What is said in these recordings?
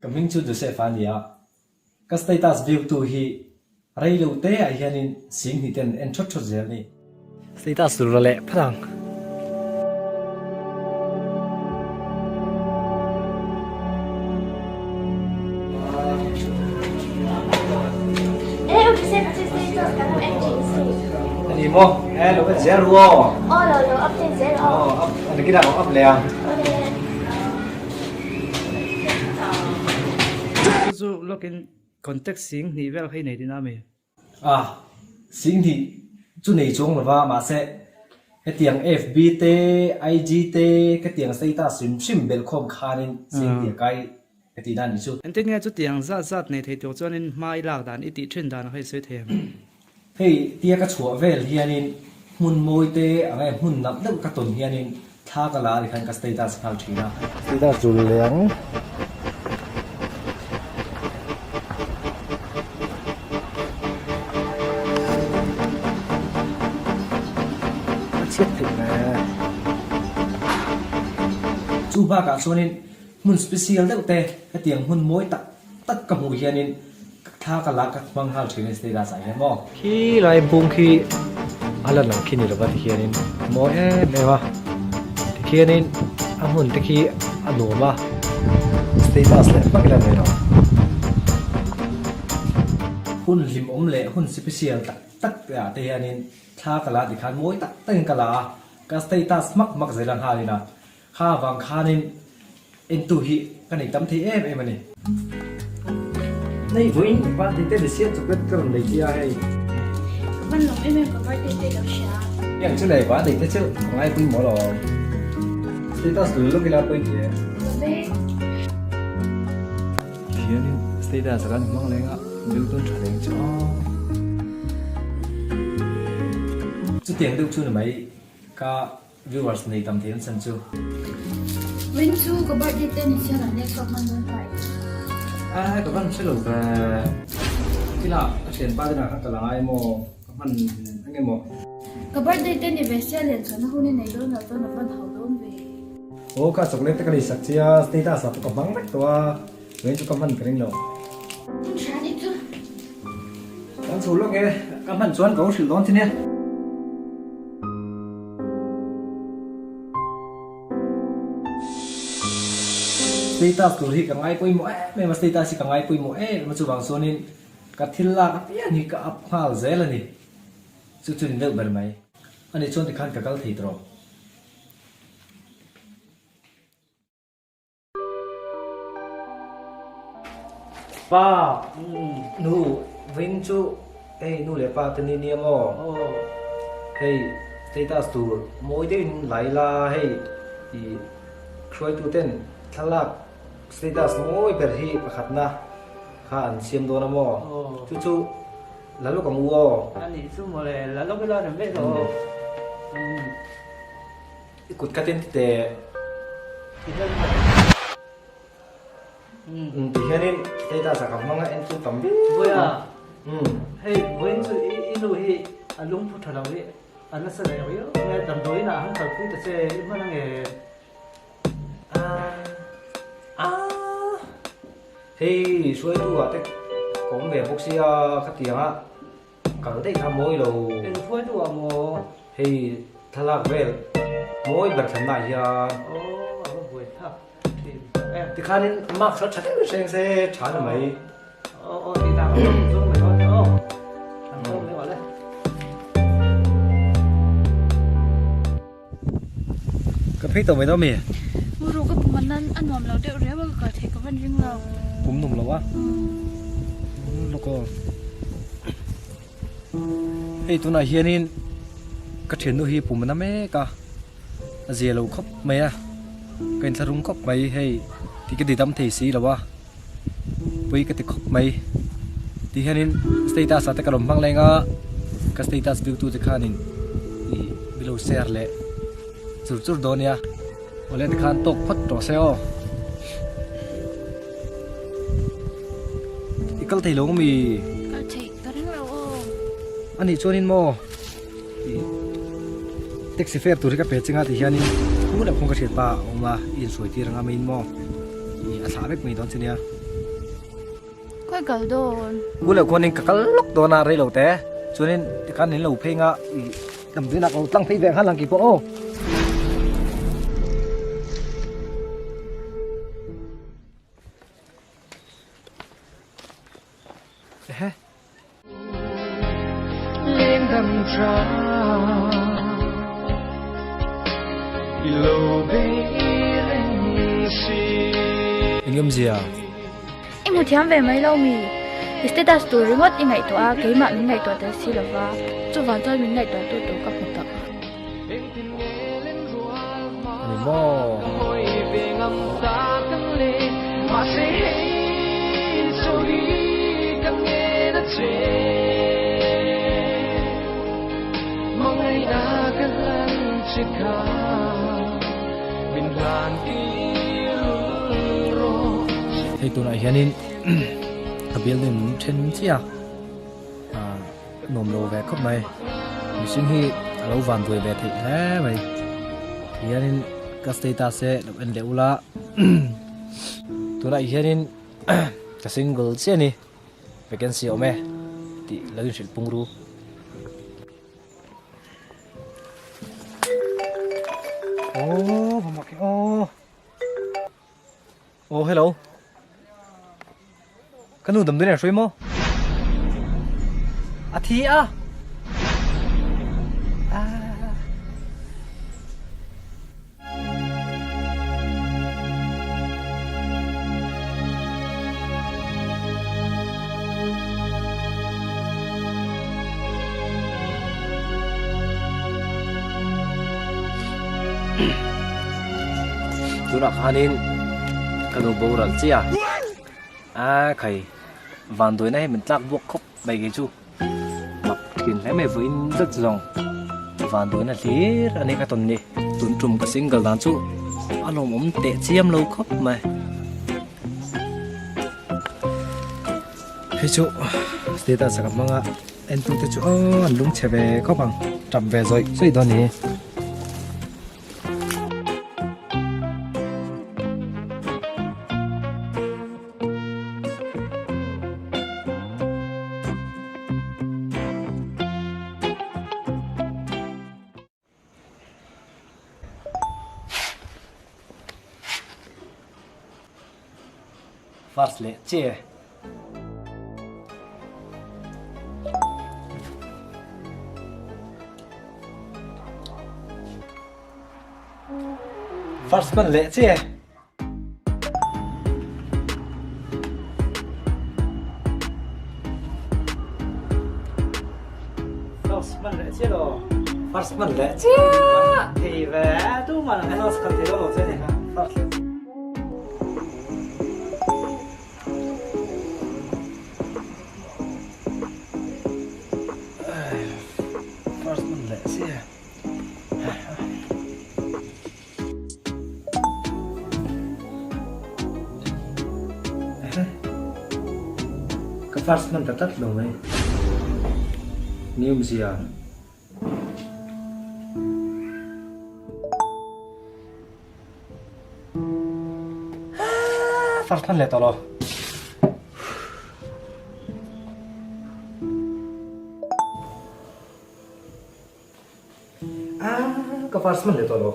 Ka hming chu Joseph a ni a, ka status view tu hi rei lo te ah hianin Singhni ten en thawt thawt zel ni. Status tur la leh phat ang. E u Joseph a chu status kan lo en thin si. A ni maw? E lo en zel ru aw. Aw lo lo update zel aw. Aw up a ni kinah up leh ang. Awle. Chu chu lawkin contact sing hnih vel kha i nei tihna a mi? A, sing hnih chu nei chuang lova mahse hetiang FB te, IG te khatiang status hrim hrim belhkhawm khanin sing hnih a kai ka tihna a nih chu. Engtin nge chutiang zat zat nei thei tur chuanin hma i lak dan i tih thin dan kha i sawi thei ang? Hei tia ka chhuah vel hianin hmun mawi te ang e hmun nalh deuh ka tawn hianin thla ka la a ni khan ka status nghal thin a. Status zul leh ang. A chhiat theih ve. Chu bakah chuanin hmun special deuh te hetiang hmun mawi tak tak ka hmuh hianin ka thla ka la ka hmang nghal thin a status ah hian maw. Khi lai bung khi a lan ang khi ni lova tikhianin a mawi em em a tikhianin a hmun te khi a nuam a status leh hmak ila nei lo. Hun hlimawm leh hun special tak tak te ah te hianin thla ka la tikhan mawi tak takin ka la a ka status hmak hmak zel a nghalin a Kha avang khanin entu hi ka nei tam thei em em a ni. Nei vawiin birthday te ni siam chocolate ka rawn lei che a hei. Ka van lawm em em ka birthday te lo hria. Heng chu lei birthday te chu ka ngaipui maw lawm. Status lul lawk ila pawi ti e. Lawm e. Khianin status a kan hmang leng a, view dawn tha leng chu aw. Chutiang deuh chu ni mai ka Viewers nei tam thei an chan chu. Rin chu ka birthday te ni chian an leng chhuak hman dawn ta e. A ka van hre lo ve. Kila ka thianpa te nang kha ka la ngai maw ka hman eng emaw. Ka birthday te ni ve sia len chhuahna hun i nei dawn lo chuan a van hau dawn ve. Aw ka chocolate te ka lei sak che a status ah pawh ka hmang vek tawh a rin chu ka hman ka ring lo. Hun hria ni chu. Kan chho lawk e ka hman chuan ka lo hrilh dawn che nia. Status tur hi ka ngai pawimawh em em a, status hi ka ngai pawimawh em em a chuvang chuanin ka thil lak apiang hi ka up nghal zel a ni. Chu chu ni deuh ber mai. Ani chuan tikhan ka kal thei tawh. Pa, nu, vawiin chu hei nu leh pa te ni nia maw? Hei status tur mawi deuhin la ila hei i hruaitu ten thlalak status mawi ber hi pakhatna kha an siam dawn a maw? Chu chu la lawk ang u aw. A nih chu mawle, la lawk ila rem vek lo. I kut ka tin teh. Ti hianin status ah ka hmang a en chu tam viau. Vawiin hei vawiin chu i nu hi a lungphu tha lo hi a nasa leh riau mai a damdawiin ah han kalpui ta che i hman ange. Hei hruaitu ah te ka awm ve bawk sia khatiang a. Kal daih kha mawi lo. Eng hruai duh ah maw? Hei thlalak vel mawi ber thlanna ah hian. Aw a va buai thlak thin tak em. Tikhanin marks a tha deuh hreng se tha ni mai. Aw aw tih dan a awm zawng mai dawn aw. An awm mai awle. Ka phei tawh mai dawn mi? Muru ka pum anan a nuam lo deuh riau a ka kal thei ka van ring lo. Pum nuam lo a? Lawk aw. Hei tunah hianin ka thiannu hi pum a na mek a, a zia lo khawp mai a, ka inthlahrung khawp mai hei tih ka ti dam thei si lo a. Pui ka ti khawp mai ti hianin status ah te ka rawn hmang leng a ka status view tu te khanin ih bilo share leh chur chur dawn nia awle tikhan tawk phawt tawh se aw i kal thei lo mi kal thei ka ring lo aw anih chuanin maw ih taxi fare tur hi ka pe chinga ti hianin thu leh phung ka hriat pa a awm a i insawi tir anga main maw ih a thlah vek mai dawn che nia. Khawi kal dawn? Ku leh khuanin ka kal lawk dawn a rei lo te. Chuanin tikhan in lo phei nga i damdawiin ah ka lo tlang phei ve ang khan lang kei pawh aw. Ehe. Engawmzia? I hmu thiam ve mai lo mi? I status tur ringawt i ngaihtuah a, keimah min ngaihtuah tel si lo va, chuvang chuan min ngaihtuah tu tur ka hmu tak. Ani maw? Hei tunah hianin ka building min then chiah a. Nuam lo ve khawp mai. Mihring hi a lo van buai ve theih hle mai. Hianin ka status e lo en leh ula. Tunah hianin ka single chiah a ni. Vacancy a awm e tih lo inhrilh pung ru. Aww va mak e aww. Aw hello. Ka nu damdawi nen hruai maw? A thi a. Tunah khanin ka nu boral chiah a khai vanduaina hi min tlak buak khawp mai kei chu mak thin hle mai vawiin zet zawng vanduaina hlir a ni ka tawn ni tun tum ka single dan chu a lawmawm teh chiam lo khawp mai. Hei chu status a ka hmang a entute chu aw an lung chhe ve khawp ang tap ve zawih zawih dawn ni. First leh che. First man leh che. First man leh chiah lo. First man leh chiah. Thei ve tu man ang first kan thei lo che ni kha. First leh. First man leh chiah. Ka first hman ta tlat lo mai. Ni awmzia. First hman leh tawh lo. Ah, ka first hman leh tawh lo.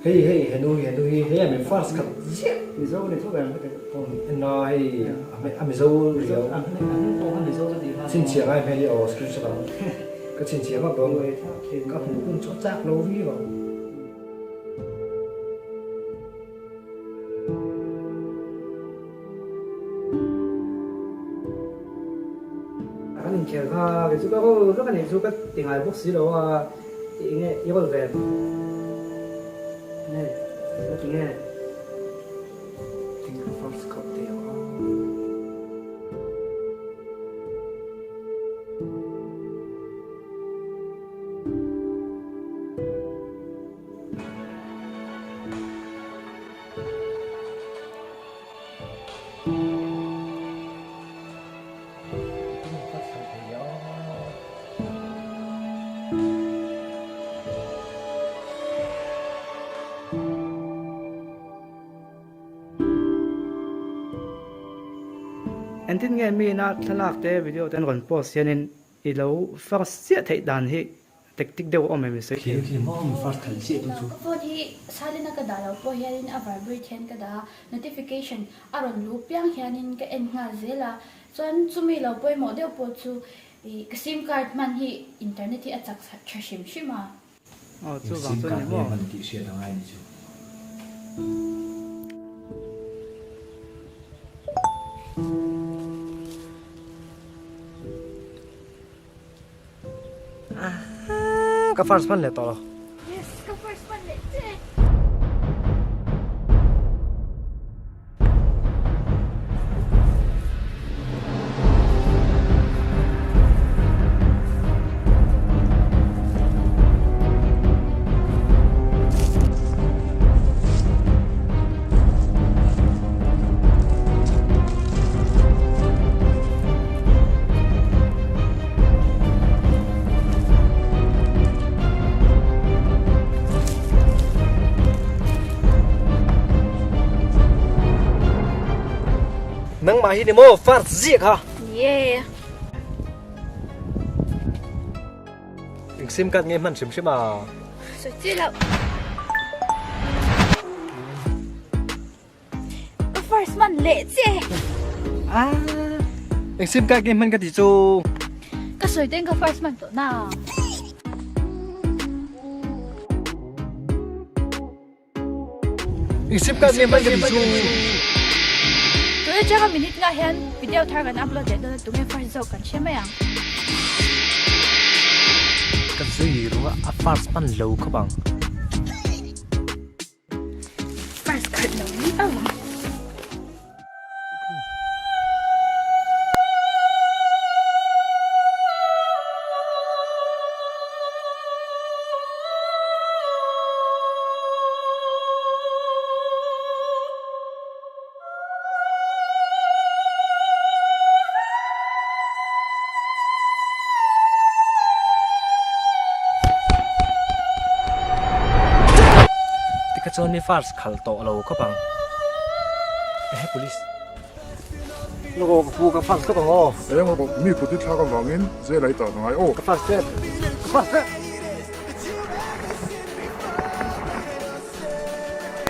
Hei hei henu hi henu hi hei a mi first khat ziah. Mizo ni tho em na hei a mizo riau. Chhinchhiah ngai hmel hi aw screenshot ang. Ka chhinchhiah vak dawn ka hmuh hun chu a chak lo viau ang. Kan inkhel kha kei chu ka roll vek a nih chu ka ti ngai bawk si lo a eng nge i roll ve nge ka ti nge. Think first cup te a. Engtin nge mi ina thlalak te video te an rawn post hianin i lo first chiah theih dan hi tactic deuh a awm em i sawi thei? Khi maw mi first khalh chiah tu chu. Ka phone hi silent a ka dah loh pawh hianin a vibrate hian ka dah a, notification a rawn luh piang hianin ka en nghal zel a, chuan chumi lo pawimawh deuh pawh chu ih ka sim card hman hi internet hi a chak tha hrim hrim a. Aw Eng chuvang sim chuan card ni nge maw? hman tih hriat a ngai ni chu. Ka first hman leh tawh lo. Yes, ka first hman leh che. Nangmah hi ni maw first ziah kha? Ni e. Eng sim card nge hman hrim hrim a? Sawi chi loh. Ka first man leh che. Ah, eng sim card nge hman ka ti chu? Ka sawi ten ka first man tawh na. Eng sim card nge hman ka ti chu? Tun atanga minute nga hian video thar kan upload leh dawn a tunge first zawk kan hre mai ang. Ka zui runga a first man lo khawp ang. First khat lo ni ang. Tikha chuan mi first khal tawh lo khawp ang. Ehe police. Loko ka pu ka first khawp ang aw. Eng rawh mi kut i thlak avangin zel a i tah ngai aw. Ka first tep. Ka first tep.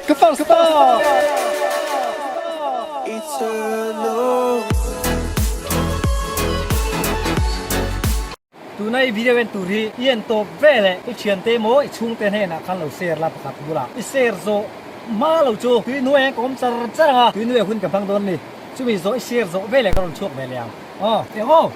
Ka first ta. Tuna i video en tur hi i en tawp ve leh i thiante emaw i chhungte hnenah khan lo share la pakhat bulah i share zawh hma lo chu tui hnuai hian ka awm char char ang a, tui hnuai hun ka hmang dawn a ni. Chumi zawh i share zawh veleh ka rawn chhuak ve leh ang. Aw, eng aw.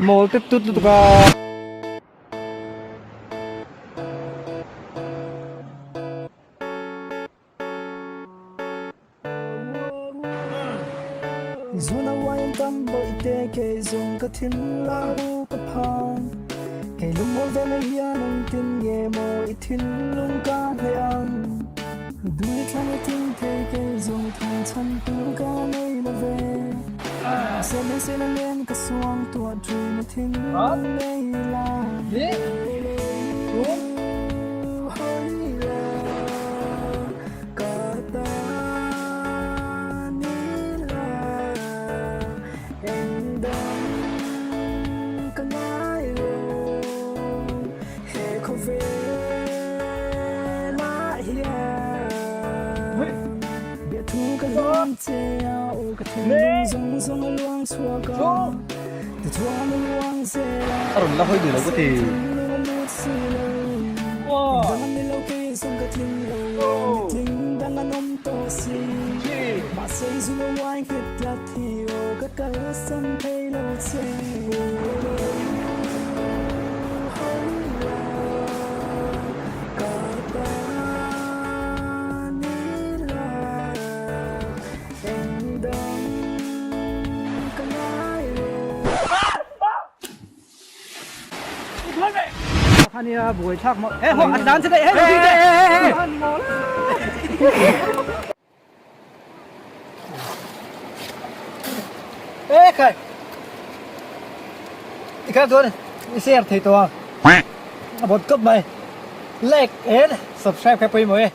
Mawl tep tut lutuk a. Zuna wine tam bawih te kei zawng ka thinlung ka phang Hei lungmawl ve mai hian engtin nge maw i thinlung ka hleh ang Dui thlang i thing thei kei zawng thang chhan tur ka nei lo ve. A rawn la hawi duh lo ka ti. Khania buai thlak maw he ho an dan che dei he he he han maw la E khai i kha chuan i share thei tawh a a bawt kawp mai like and subscribe kha pawimawh e.